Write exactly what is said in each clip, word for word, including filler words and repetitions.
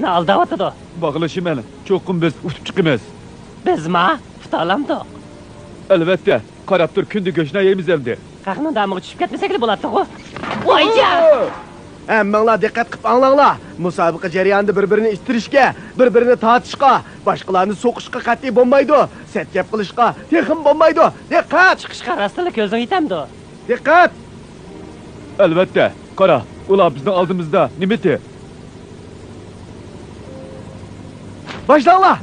ئالداۋاتىدۇ. باغلىشىمەن، چوقۇم بىز ئۇتۇپ چىقىمىز. بىزما؟ ئۇتالامدۇق؟ ئەلۋەتتە، قاراپ تۇر، كۈندە گۆشنان يەيمىز ئەمدى. خەقنىڭ دامىغا چۈشۈپ كەتمىسەكلا بولاتتىغۇ. ۋايجان! ھەممىڭلار دىققەت قىپ ئاڭلاڭلار. مۇسابىقە جەريانىدا بىر-بىرىنى ئىتتىرىشكە، بىر-بىرىنى تارتىشقا، باشقىلارنى سوقۇشقا قەتئىي بولمايدۇ. سەت گەپ قىلىشقا تېخىمۇ بولمايدۇ. دىققەت! چىقىشقا راستلا كۆزۈڭ يېتەمدۇ؟ دىققەت! ئەلۋەتتە. قارا، ئۇلار بىزنىڭ ئالدىمىزدا. نېمىتى؟ باشلاڭلار!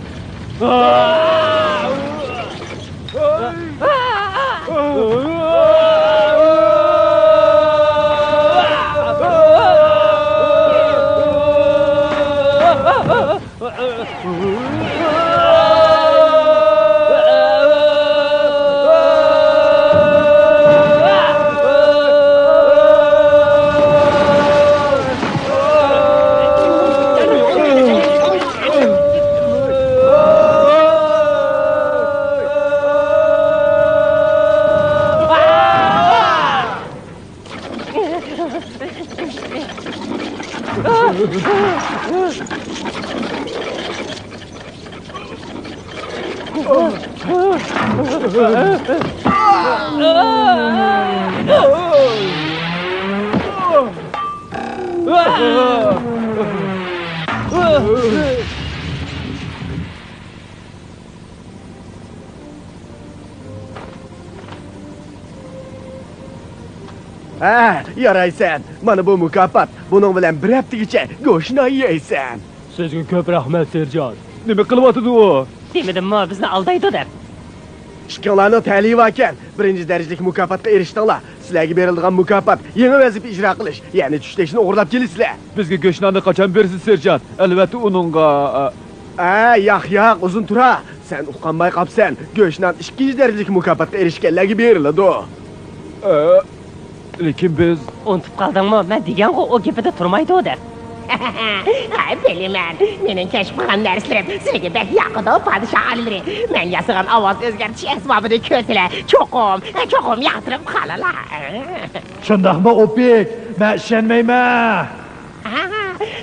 ھە، يارايسەن. مانا بۇ مۇكاپات. بۇنىڭ بىلەن بىر ھەپتىگىچە گۆشنان يەيسەن. سىزگە كۆپ رەھمەت، سېرژانت. نېمە قىلىۋاتىدۇ ئۇ؟ دېمىدىممۇ، بىزنى ئالدايدۇ دەپ؟ ئىككىڭلارنىڭ تەلىيى باركەن. بىرىنچى دەرىجىلىك مۇكاپاتقا ئېرىشتىڭلار. سىلەرگە بېرىلىدىغان مۇكاپات يېڭى ۋەزىپە ئىجرا قىلىش، يەنى چۈش تېشىنى ئوغرىلاپ كېلىشلەر. بىزگە گۆشناننى قاچان بېرىسىز، سېرژانت؟ ئەلۋەتتە، ئۇنىڭغا، ئە، ياق، ياق، ئۇزۇن تۇرا. سەن ئۇقالماي قاپسەن. گۆشنان ئىككىنچى دەرىجىلىك مۇكاپاتقا ئېرىشكەنلەرگە بېرىلىدۇ. ئە، لېكىن بىز. ئۇنتۇپ قالدىڭمۇ؟ مەن دېگەنغۇ، ئۇ گېپىدە تۇرمايدۇ دەپ. ھە، بىلىمەن. مېنىڭ كەشىپ قىلغان نەرسىلىرىم سىلىگە بەك ياقىدۇ، پادىشاھ ئالىيلىرى. مەن ياسىغان ئاۋاز ئۆزگەرتىش ئەسۋابىنى كۆرسىلە، چوقۇم، چوقۇم ياقتۇرۇپ قالىلا. شۇنداقمۇ، ئوپېك؟ مەن ئىشەنمەيمەن.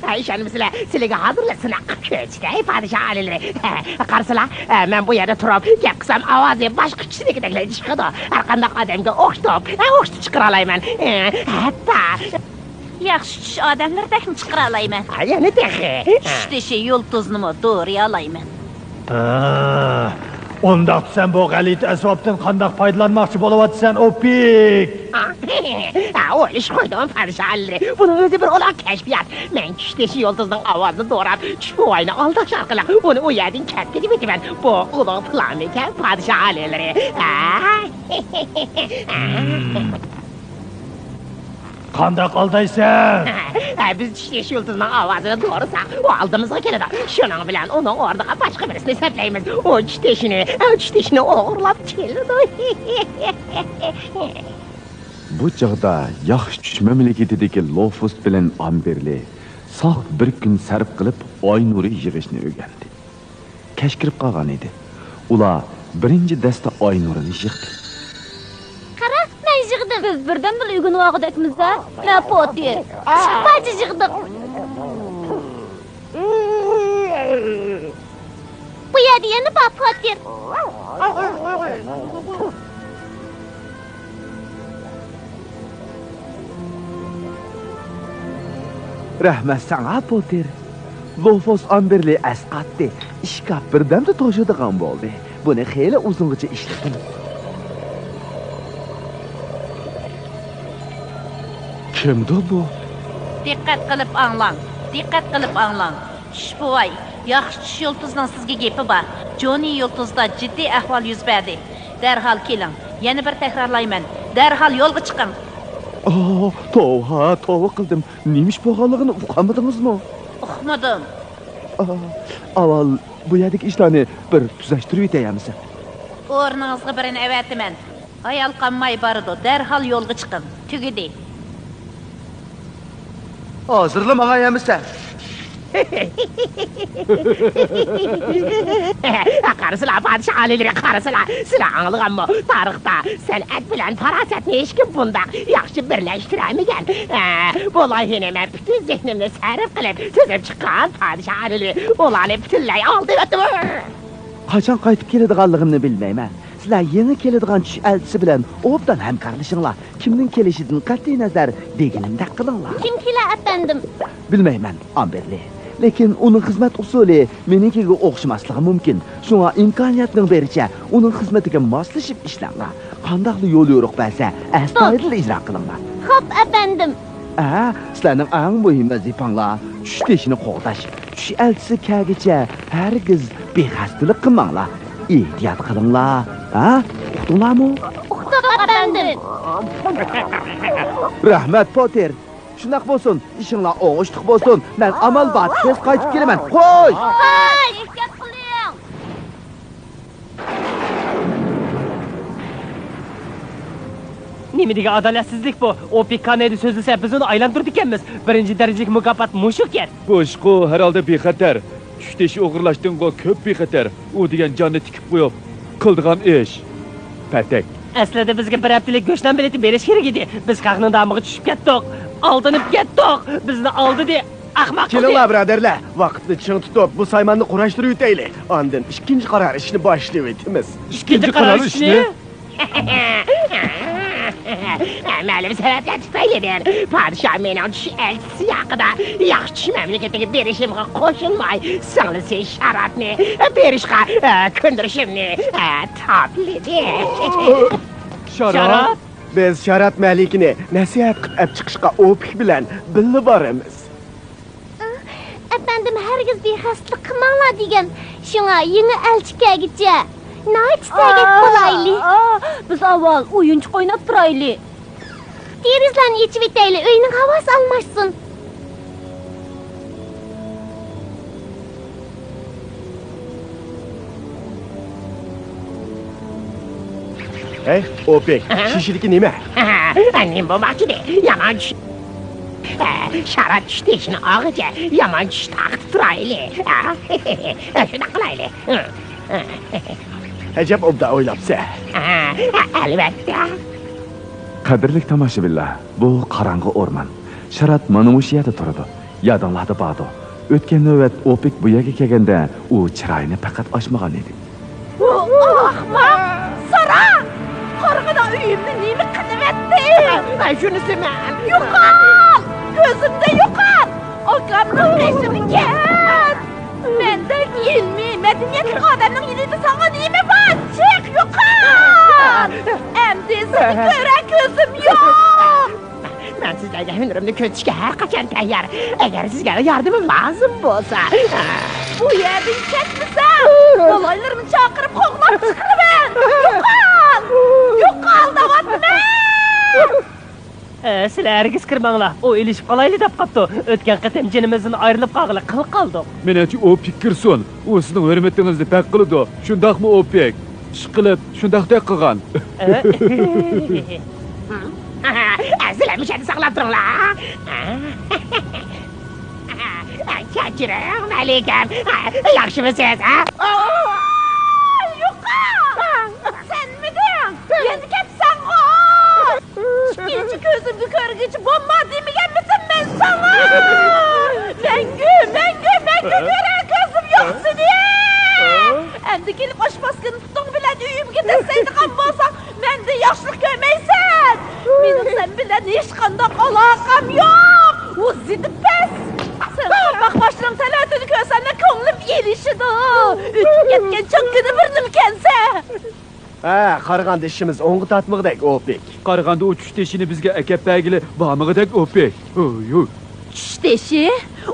ھە، ئىشەنمىسىلە، سىلىگە ھازىرلا سىناق قىلىپ كۆرسىتەي، پادىشاھ ئالىيلىرى. ھە، قارىسىلا، ھە، مەن بۇ يەردە تۇرۇپ گەپ قىلسام، ئاۋازى باشقا كىشىنىڭكىدەكلا چىقىدۇ. ھەرقانداق ئادەمگە ئوخشىتىپ، ھە، ئوخشىتىپ چىقىرالايمەن. ھە، ھەتتا. ياخشى چۈش ئادەملىرىدەكمۇ چىقىرالايمەن. ھە، يەنە تېخى. چۈش تېشى يۇلتۇزنىمۇ دورىيالايمەن. ھە، ئۇنداقتا سەن بۇ غەلىتە ئەسۋابتىن قانداق پايدىلانماقچى بولۇۋاتىسەن، ئوپېك؟ ھە، ئويلىشىپ قويدۇم، پادىشاھ ئالىيلىرى. بۇنىڭ ئۆزى بىر ئۇلۇغ كەشپىيات. مەن چۈش تېشى يۇلتۇزنىڭ ئاۋازىنى دوراپ، چۈش بوۋاينى ئالداش ئارقىلىق ئۇنى ئۇ يەردىن كەتكۈزۈۋېتىمەن. بۇ ئۇلۇغ پىلانمىكەن، پادىشاھ ئالىيلىرى؟ ھە؟ قانداق ئالدايسەن؟ ھە، بىز چۈش تېشى يۇلتۇزنىڭ ئاۋازىنى دورىساق، ئۇ ئالدىمىزغا كېلىدۇ. شۇنىڭ بىلەن ئۇنىڭ ئورنىغا باشقا بىرسىنى سەپلەيمىز. ئۇ چۈش تېشىنى، چۈش تېشىنى ئوغرىلاپ كېلىدۇ. بۇ چاغدا ياخشى چۈش مەملىكىتىدىكى لوفۇس بىلەن ئامبېرلى ساق بىر كۈن سەرپ قىلىپ، ئاي نۇرى يىغىشنى ئۆگەندى. كەچ كىرىپ قالغان ئىدى. ئۇلار بىرىنچى دەستە ئاي نۇرىنى يىغدى. قارا، مەن يىغدىم. بىز بىردەمدىلا ئۆگىنىۋالغۇدەكمىز-ھە. مە، پوتېر. ئىككى پارچە يىغدۇق. بۇ يەردە يەنە بار، پوتېر. رەھمەت ساڭا، پوتېر. لوفۇس ئامبېرلى ئەسقاتتى. ئىشكاپ بىردەمدە توشىدىغان بولدى. بۇنى خېلى ئۇزۇنغىچە ئىشلىدىم. كىمدۇ بۇ؟ دىققەت قىلىپ ئاڭلاڭ، دىققەت قىلىپ ئاڭلاڭ. چۈش بوۋاي، ياخشى چۈش يۇلتۇزنىڭ سىزگە گېپى بار. جونى يۇلتۇزدا جىددىي ئەھۋال يۈز بەردى. دەرھال كېلىڭ. يەنە بىر تەكرارلايمەن، دەرھال يولغا چىقىڭ. ئاھ، توۋا، توۋا قىلدىم. نېمە ئىش بولغانلىقىنى ئۇقالمىدىڭىزمۇ؟ ئۇقمىدىم. ئاھ، ئاۋۋال بۇ يەردىكى ئىشلارنى بىر تۈزەشتۈرۈۋېتەي ئەمىسە. ئورنىڭىزغا بىرىنى ئەۋەتىمەن. ھايال قالماي بارىدۇ، دەرھال يولغا چىقىڭ. تۈگىدى. ھازىرلا ماڭاي ئەمىسە. قارىسىلا، پادىشاھ ئالىيلىرى، قارىسىلا! سىلەر ئاڭلىغانمۇ؟ تارىختا سەنئەت بىلەن پاراسەتنى ھېچكىم بۇنداق ياخشى بىرلەشتۈرەلمىگەن. ھە، بۇ لايىھىنى مەن پۈتۈن زېھنىمنى سەرپ قىلىپ تۈزۈپ چىققان. پادىشاھ ئالىيلىرى ئۇلارنى پۈتۈنلەي ئالدىۋەتتىم. قاچان قايتىپ كېلىدىغانلىقىمنى بىلمەيمەن. سىلەر يېڭى كېلىدىغان چۈش ئەلچىسى بىلەن ئوبدان ھەمكارلىشىڭلار. كىمنىڭ كېلىشىدىن قەتئىينەزەر، دېگىنىمدەك قىلىڭلار. كىم كېلە، ئەپەندىم؟ بىلمەيمەن، ئامبېرلى. لېكىن ئۇنىڭ خىزمەت ئۇسۇلى مېنىڭكىگە ئوخشىماسلىقى مۇمكىن. شۇڭا ئىمكانىيەتنىڭ بېرىچە ئۇنىڭ خىزمىتىگە ماسلىشىپ ئىشلەڭلار. قانداقلا يوليورۇق بەرسە، ئەستايىدىل ئىجرا قىلىڭلار. خوپ، ئەپەندىم. ئە، سىلەرنىڭ ئەڭ مۇھىم ۋەزىپەڭلار چۈش تېشىنى قوغداش. چۈش ئەلچىسى كەلگۈچە ھەرگىز بىخەستەلىك قىلماڭلار. ئېھتىيات قىلىڭلار. ھە؟ ئۇقتۇڭلارمۇ؟ ئۇقتۇق، ئەپەندىم. رەھمەت، پوتېر. شۇنداق بولسۇن، ئىشىڭلار ئوڭۇشلۇق بولسۇن. مەن ئامال بار تېز قايتىپ كېلىمەن. خوش! خوش! ئېھتىيات قىلىڭ! نېمە دېگەن ئادالەتسىزلىك بۇ! ئوپېك كانايدا سۆزلىسە، بىز ئۇنى ئايلاندۇرىدىكەنمىز. بىرىنچى دەرىجىلىك مۇكاپات مۇشۇكەن. بۇ ئىشقۇ ھەر ھالدا بىخەتەر. چۈش تېشى ئوغرىلاشتىنغۇ كۆپ بىخەتەر. ئۇ دېگەن جاننى تىكىپ قويۇپ قىلىدىغان ئىش. پەتەك. ئەسلىدە بىزگە بىر ھەپتىلىك گۆشنان بېلىتى بېرىش كېرەك ئىدى. بىز خەقنىڭ دامىغا چۈشۈپ كەتتۇق. ئالدىنىپ كەتتۇق. بىزنى ئالدىدى. ئەخمەق قىلدى. كېلىڭلار، بۇرادەرلەر، ۋاقىتنى چىڭ تۇتۇپ، بۇ سايماننى قۇراشتۇرۇۋېتەيلى. ئاندىن ئىككىنچى قارار ئىشنى باشلىۋېتىمىز. ئىككىنچى قارار ئىشنى؟ مەلۇم سەۋەبلەر تۈپەيلىدىن پادىشاھ مېنىڭ چۈش ئەلچىسى ھەققىدە ياخشى چۈش مەملىكىتىگە بېرىشىمغا قوشۇلماي، سىڭلىسى شاراتنى بېرىشقا، ئە، كۆندۈرۈشۈمنى، ئە، تاپلىدى. شارات؟ شارات؟ بىز شارات مەلىكىنى نەسىھەت قىلىپ ئەپ چىقىشقا ئوپېك بىلەن بىللە بارىمىز. ئەپەندىم، ھەرگىز بىخەستەلىك قىلماڭلار دېگەن. شۇڭا يېڭى ئەلچى كەلگۈچە ناھايىتى سەگەك بولايلى. ئا، ئا، بىز ئاۋۋال ئويۇنچۇق ئويناپ تۇرايلى. دېرىزىلەرنى ئېچىۋېتەيلى، ئۆينىڭ ھاۋاسى ئالماشسۇن. ھەي، ئوپېك، ئەھە. شېشىدىكى نېمە؟ ئەھە، نېمە بولماقچىدى؟ يامان چۈش. ئە، شارات چۈش تېشىنى ئالغىچە يامان چۈش تارقىتىپ تۇرايلى. ئە، شۇنداق قىلايلى. ئەجەب ئوبدان ئويلاپسەن. ئە، ئەلۋەتتە. قەدىرلىك تاماشىبىنلار، بۇ قاراڭغۇ ئورمان. شارات مانا مۇشۇ يەردە تۇرىدۇ. يادىڭلاردا باردۇ. ئۆتكەن نۆۋەت ئوپېك بۇ يەرگە كەلگەندە، ئۇ چىرايىنى پەقەت ئاچمىغان ئىدى. بۇ ئاخماق ساراڭ! قارىغىنا ئۆيۈمنى نېمە قىلىۋەتتى! مەن شۇنىسى مەن! يوقال! كۆزۈمدىن يوقال! ئاكامنىڭ قېشىدىن كەت! مەندەك ئىلمىي، مەدەنىيەتلىك ئادەمنىڭ يېنىدا ساڭا نېمە بار؟ چىق، يوقال! ئەمدى سېنى كۆرەر كۆزۈم يوق! مەن سىزلەرگە ھۈنىرىمنى كۆرسىتىشكە ھەر قاچان تەييار. ئەگەر سىزگە ياردىمىم لازىم بولسا. بۇ يەردىن كەتمىسەڭ، مالايلىرىمنى چاقىرىپ قوغلاپ چىقىرىمەن. يوقال! يوقال دەۋاتىمەن! ئە، سىلەر ھەرگىز كىرمەڭلار. ئۇ ئېلىشىپ قالايلى دەپ قاپتۇ. ئۆتكەن قېتىم جېنىمىزدىن ئايرىلىپ قالغىلى قىل قالدۇق. مېنىڭچە ئوپېك كىرسۇن. ئۇ سىزنىڭ ھۆرمىتىڭىزنى بەك قىلىدۇ. شۇنداقمۇ ئوپېك؟ ئىشقىلىپ، شۇنداقتەك قىلغان. سىلەر مۇشۇ يەردە ساقلاپ تۇرۇڭلار. كەچۈرۈڭ، مەلىكەم. ياخشىمۇسىز، ھە؟ يوقال! سەنمىدىڭ؟ يەنە كەپسەنغۇ! ئىككىنچى كۆزۈمگە كۆرگۈچى بولما دېمىگەنمىسەن مەن ساڭا؟ مەڭگۈ، مەڭگۈ، مەڭگۈ كۆرەر كۆزۈم يوق سېنى! ئەمدى كېلىپ ئاشماسكىنى پۇتۇڭ بىلەن ئۆيۈمگە دەسسەيدىغان بولساڭ، مەندىن ياخشىلىق كۆرمەيسەن! مېنىڭ سەن بىلەن ھېچقانداق ئالاقەم يوق! ئۇ زېدە پەس! سەن قاپاق باشلىرىڭ تەلەتىنى كۆرسەملا كۆڭلۈم ئېلىشىدۇ! ئۆتۈپ كەتكەن چوڭ كۈنى بىر نېمىكەنسەن! ھە، قارىغاندا ئىشىمىز ئوڭغا تارتمىغۇدەك، ئوپېك. قارىغاندا ئۇ چۈش تېشىنى بىزگە ئەكەپ بەرگىلى بارمىغۇدەك، ئوپېك. ھوي، ھوي. چۈش تېشى؟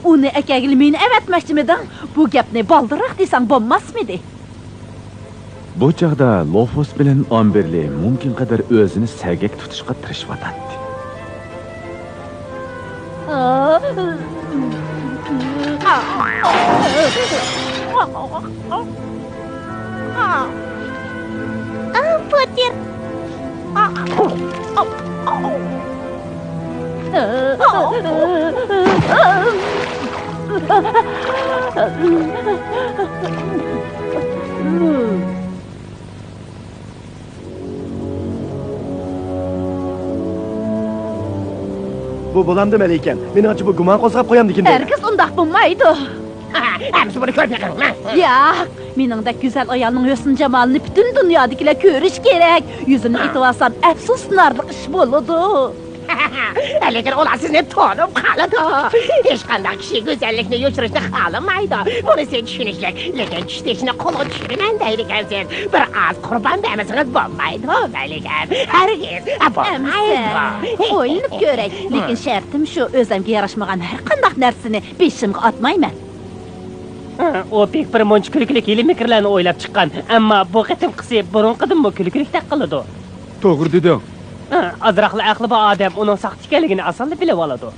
ئۇنى ئەكەلگىلى مېنى ئەۋەتمەكچىمىدىڭ؟ بۇ گەپنى بالدۇرراق دېسەڭ بولماسمىدى؟ بۇ چاغدا لوفۇس بىلەن ئامبېرلى مۇمكىن قەدەر ئۆزىنى سەگەك تۇتۇشقا تىرىشىۋاتاتتى. ئا، پوتېر! بۇ بولامدۇ، مەلىكەم؟ مېنىڭچە، بۇ گۇمان قوزغاپ قويامدىكىن دەيمەن. ھەرگىز ئۇنداق بولمايدۇ. ئەمىسە بۇنى كۆرۈپ بېقىڭ. ياق، مېنىڭدەك گۈزەل ئايالنىڭ ھۆسن-جامالىنى پۈتۈن دۇنيادىكىلەر كۆرۈشى كېرەك. يۈزىنى ئېتىۋالسام، ئەپسۇسلىنارلىق ئىش بولىدۇ. لېكىن ئۇلار سىزنى تونۇپ قالىدۇ. ھېچقانداق كىشى گۈزەللىكنى يوشۇرۇشنى خالىمايدۇ. بۇنىسى چۈشىنىشلىك. لېكىن چۈش تېشىنى قولغا چۈشۈرىمەن دەيدىكەنسىز. بىر ئاز قۇربان بەرمىسىڭىز بولمايدۇ، مەلىكەم. ھەرگىز. بولمايدۇ. ئەمىسە، ئويلىنىپ كۆرەي. لېكىن شەرتىم شۇ، ئۆزۈمگە ياراشمىغان ھەر قانداق نەرسىنى بېشىمغا ئاتمايمەن. ئۇ پېك بىر مۇنچە كۈلكىلىك ھىيلە-مىكىرلەرنى ئويلاپ چىققان، ئەمما بۇ قېتىمقىسى بۇرۇنقىدىنمۇ كۈلكىلىكتەك قىلىدۇ. توغرا دېدىڭ. ئازراقلا ئەقلى بار ئادەم ئۇنىڭ ساختا ئىكەنلىكىنى ئاسانلا بىلىۋالىدۇ.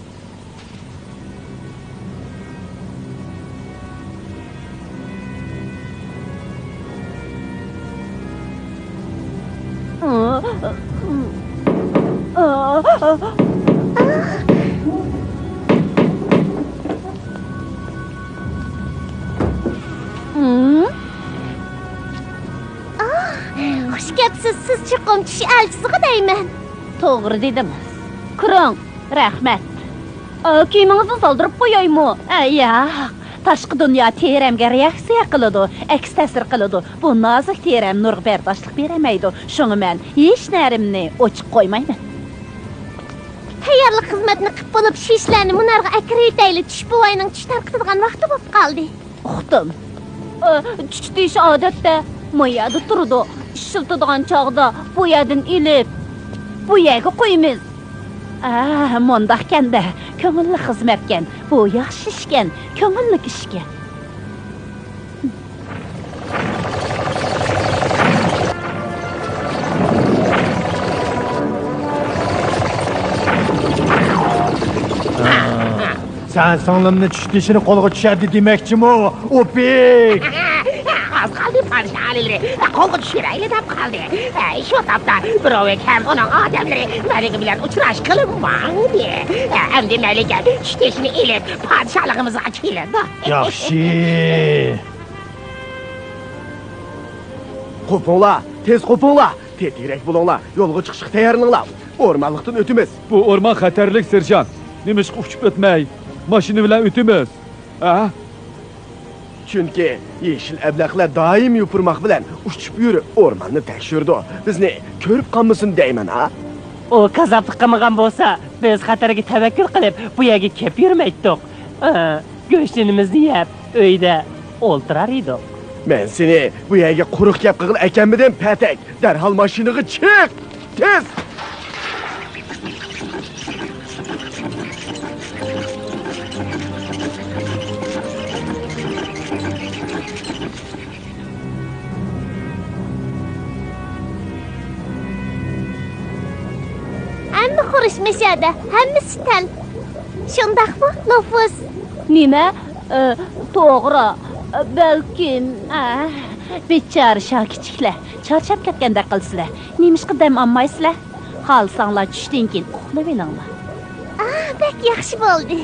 خۇش كەپسىز، سىز چوقۇم چۈش ئەلچىسىغۇ دەيمەن. توغرا دېدىڭىز. كىرىڭ، رەھمەت. ئا، كىيىمىڭىزنى سالدۇرۇپ قويايمۇ؟ ئە، ياق. تاشقى دۇنيا تېرەمگە رېئاكسىيە قىلىدۇ، ئەكس تەسىر قىلىدۇ. بۇ نازۇك تېرەم نۇرغا بەرداشلىق بېرەلمەيدۇ. شۇڭا مەن ھېچ نەرىمنى ئوچۇق قويمايمەن. تەييارلىق خىزمەتنى قىپ بولۇپ، شىشىلەرنى مۇنارغا ئەكىرىۋېتەيلى، چۈش بوۋاينىڭ چۈش تارقىتىدىغان ۋاقتى بوپ قالدى. ئۇقتۇم. ئا، چۈش دېيىش ئادەتتە ما يەردە تۇرىدۇ. ئىشلىتىدىغان چاغدا بۇ يەردىن ئېلىپ، بۇ يەرگە قويىمىز. ئا، مۇنداقكەن-دە، كۆڭۈللۈك خىزمەتكەن. بۇ ياخشى ئىشكەن، كۆڭۈللۈك ئىشكەن. سەن سىڭلىمنى چۈش تېشىنى قولغا چۈشەردى دېمەكچىمۇ، ئوپىك؟ ئاز قالدى پادىشاھ ئالىيلىرى قولغا چۈشۈرەيلى دەپ قالدى. شۇ تاپتا بروۋىك ھەم ئۇنىڭ ئادەملىرى مەلىكە بىلەن ئۇچراشقىلى ماڭدى. ئەمدى مەلىكە چۈش تېشىنى ئېلىپ پادىشاھلىقىمىزغا كېلىدۇ. ياخشى. قوپۇڭلار، تېز قوپۇڭلار. تېتىكرەك بولۇڭلار، يولغا چىقىشقا تەييارلىنىڭلار. ئورمانلىقتىن ئۆتىمىز. بۇ ئورمان خەتەرلىك، سېرژانت. نېمىشقا ئۇچۇپ ئۆتمەي، ماشىنا بىلەن ئۆتىمىز؟ ھە؟ چۈنكى يېشىل ئەبلەخلەر دائىم يوپۇرماق بىلەن ئۇچۇپ يۈرۈپ ئورماننى تەكشۈرىدۇ. بىزنى كۆرۈپ قالمىسۇن دەيمەن، ھا؟ ئۇ كاززاپلىق قىلمىغان بولسا، بىز خەتەرگە تەۋەككۈل قىلىپ، بۇ يەرگە كېلىپ يۈرمەيتتۇق. ئە، گۆشلىرىمىزنى يەپ، ئۆيدە ئولتۇرار ئىدۇق. مەن سېنى بۇ يەرگە قۇرۇق گەپ قىلغىلى ئەكەلمىدىم، پەتەك. دەرھال ماشىنىغا چىق! تېز! ھەممە خۇرۇچ مەشەدە، ھەممىسى تەل. شۇنداقمۇ، نوفۇس؟ نېمە؟ ئە، توغرا. ئە، بەلكىم، ئە. بىچارە شاكىچىكلەر، چارچاپ كەتكەندەك قىلىسىلەر. نېمىشقا دەم ئالمايسىلەر؟ خالىساڭلار چۈشتىن كېيىن ئۇخلىۋېلىڭلار. ئا، بەك ياخشى بولدى.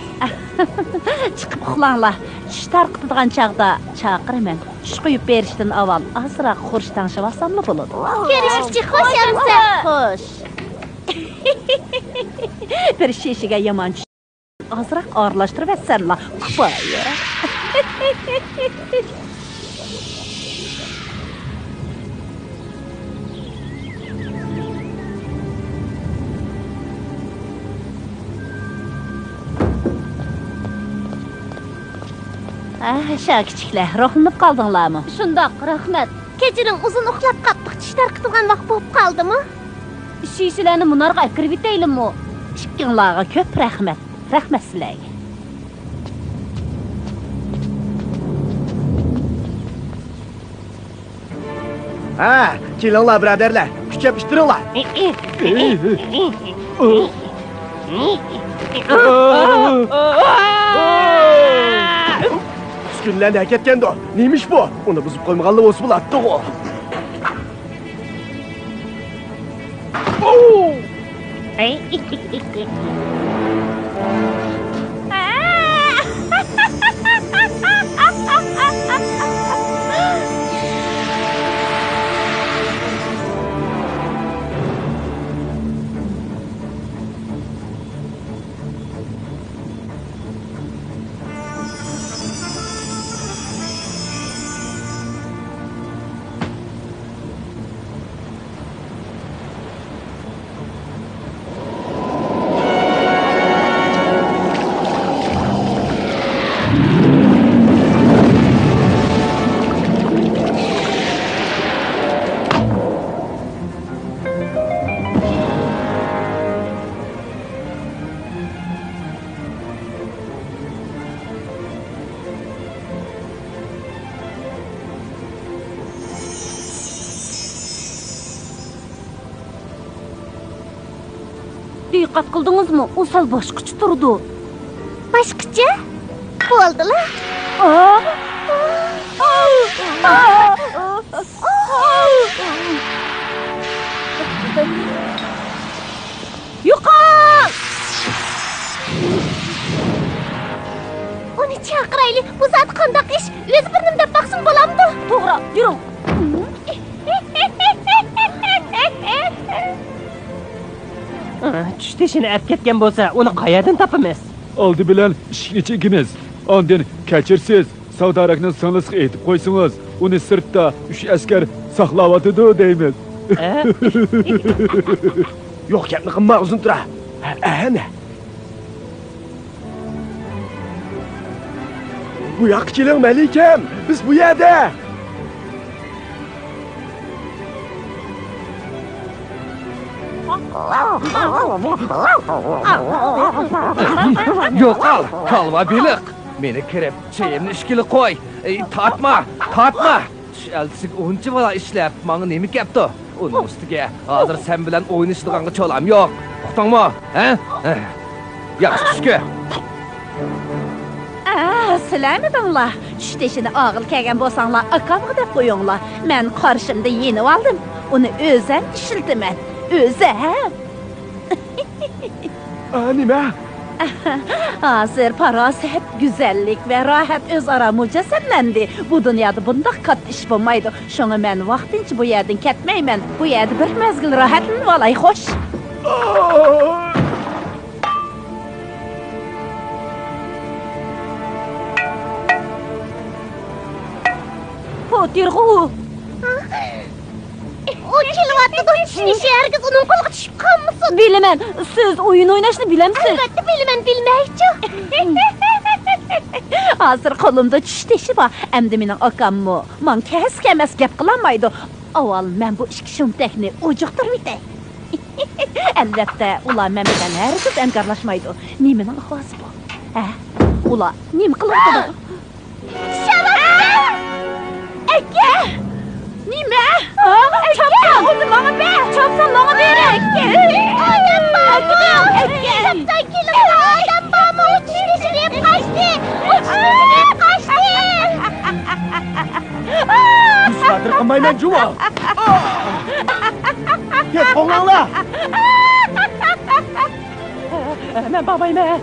چىقىپ ئۇخلاڭلار. چۈش تارقىتىدىغان چاغدا چاقىرىمەن. چۈش قويۇپ بېرىشتىن ئاۋۋال ئازراق خۇرۇچ تەڭشىۋالساملا بولىدۇ. كۆرۈشكىچە خوش ئەمىسە. خوش. بىر شېشىگە يامان چۈش. ئازراق ئارىلاشتۇرۇۋەتسەملا كۇپايە. ئەھ، شاكىچىكلەر، روھلىنىپ قالدىڭلارمۇ؟ شۇنداق، رەھمەت. كېچىنىڭ ئۇزۇن ئۇخلاپ قاپتۇق، چۈش تارقىتىدىغان ۋاقىت بولۇپ قالدىمۇ؟ شىشىلەرنى مۇنارغا ئەكىرىۋېتەيلىمۇ؟ ئىككىڭلارغا كۆپ رەھمەت. رەھمەت سىلەرگە. ھە، كېلىڭلار، بۇرادەرلەر، كۈچەپ ئىتتىرىڭلار. ئۈسكۈنىلەرنى ئەكەتكەندۇ؟ نېمە ئىش بۇ؟ ئۇنى بۇزۇپ قويمىغانلا بولسا بولاتتىغۇ. ئوو! دىققەت قىلدىڭىزمۇ؟ ئۇ سەل باشقىچە تۇرىدۇ. باشقىچە؟ بولدىلا. يوقال! ئۇنى چاقىرايلى، بۇ زادى قانداق ئىش؟ ئۆزى بىر نېمە دەپ باقسۇن بولامدۇ؟ توغرا، يۈرۈڭ. چۈش تېشىنى ئەپ كەتكەن بولسا، ئۇنى قەيەردىن تاپىمىز؟ ئالدى بىلەن ئىشىكنى چېكىمىز. ئاندىن كەچۈرسىز، ساۋدارەكنىڭ سىڭلىسىغا ئېيتىپ قويسىڭىز، ئۇنى سىرتتا ئۈچ ئەسكەر ساقلاۋاتىدۇ دەيمىز. ھە؟ يوق گەپنى قىلما، ئۇزۇن تۇرا. ھە، ھە، ھە، نە؟ بۇ ياققا كېلىڭ، مەلىكەم، بىز بۇ يەردە. يوقال، كالۋا بېلىق. مېنى كىرىپ، چېيىمنى ئىچكىلى قوي. ئەي، تارتما، تارتما. چۈش ئەلچىسىگە ئۇنچە بالا ئىشلەپ، ماڭا نېمە كەپتۇ؟ ئۇنىڭ ئۈستىگە ھازىر سەن بىلەن ئوينىشىدىغانغا چولام يوق. ئۇقتۇڭمۇ؟ ھە؟ ياخشى چۈش كۆر. ئە، سىلەرمىدىڭلار؟ چۈش تېشىنى ئاغىلى كەلگەن بولساڭلار، ئاكامغا دەپ قويۇڭلار. مەن قارشىمدا يېنىۋالدىم. ئۇنى ئۆزەم ئىشلىتىمەن. ئۆزەم. ئا، نېمە؟ ھازىر پاراسەت، گۈزەللىك ۋە راھەت ئۆزئارا مۇجەسسەملەندى. بۇ دۇنيادا بۇنداق كاتتا ئىش بولمايدۇ. شۇڭا مەن ۋاقتىنچە بۇ يەردىن كەتمەيمەن. بۇ يەردە بىر مەزگىل راھەتلىنىۋالاي، خوش. پوتېرغۇ. ئۇ كېلىۋاتىدۇ، چۈشىنىشى ھەرگىز ئۇنىڭ قولىغا چۈشۈپ قالمىسۇن. بىلىمەن، سىز ئويۇن ئويناشنى بىلەمسىز؟ ئەلۋەتتە بىلىمەن، بىلمەيچۇ. ھازىر قولۇمدا چۈش تېشى بار. ئەمدى مېنىڭ ئاكاممۇ ماڭا كەس-كەمەس گەپ قىلالمايدۇ. ئاۋۋال مەن بۇ ئىككى شۇمتەكنى ئۇجۇقتۇرۇۋېتەي. ئەلۋەتتە، ئۇلار مەن بىلەن ھەرگىز ھەمكارلاشمايدۇ. نېمىنىڭ ئاۋازى بۇ؟ ھە؟ ئۇلار نېمە قىلىۋاتىدۇ؟ شالاتتى! ئەكە! نېمە؟ ئەكە! چاپسان ئۇنى ماڭا بەر! چاپسان ماڭا بېرىڭ! ئەكە! ئادەم بارمۇ؟ ئەكە! چاپسان كېلىڭلار! ئادەم بارمۇ؟ ئۇ چۈشۈرۈشنى ئېلىپ قاچتى! ئۇ چۈشۈرۈشنى ئېلىپ قاچتى! بىز خاتىرە قىلمايمەن، جۇۋا! كەت، قوغلاڭلار! مەن بارمايمەن.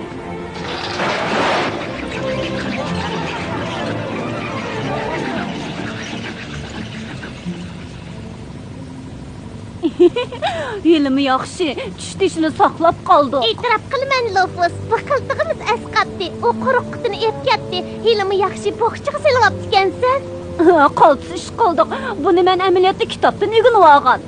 ھېلىمۇ ياخشى، چۈش تېشىنى ساقلاپ قالدۇق. ئېتىراپ قىلىمەن، لوفۇس، بۇ قىلتىقىمىز ئەسقاتتى. ئۇ قۇرۇق قۇتىنى ئېلىپ كەتتى. ھېلىمۇ ياخشى، بوخچىغا سېلىۋاپتىكەنسەن. قالتىس ئىش قىلدۇق. بۇنى مەن ئەمەلىيەتتە كىتابتىن ئۆگىنىۋالغان.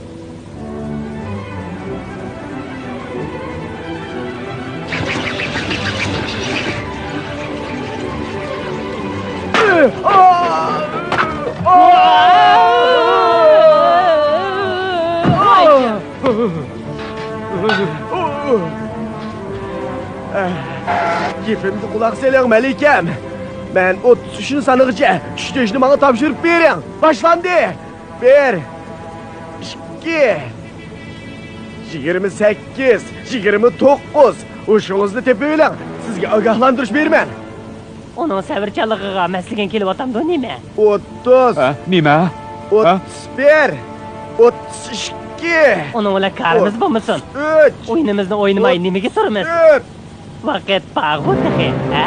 گېپىمگە قۇلاق سېلىڭ، مەلىكەم. مەن ئوتتۇز ئۈچىنچى سانىغىچە چۈش تېشىنى ماڭا تاپشۇرۇپ بېرىڭ. باشلاندى. بىر، ئىككى، يىگىرمە سەككىز، يىگىرمە توققۇز. ھوشىڭىزنى تېپىۋېلىڭ، سىزگە ئاگاھلاندۇرۇش بېرىمەن. ئۇنىڭ سەۋرچانلىقىغا مەسلىگىڭ كېلىۋاتامدۇ نېمە؟ ئوتتۇز. ھە، نېمە؟ ھە؟ ئوتتۇز بىر، ئوتتۇز ئىككى. ئۇنىڭ بىلەن كارىمىز بولمىسۇن. ئوتتۇز ئۈچ. ئويۇنىمىزنى ئوينىماي نېمىگە تۇرىمىز؟ ئوتتۇز تۆت. ۋاقىت بارغۇ تېخى، ھە؟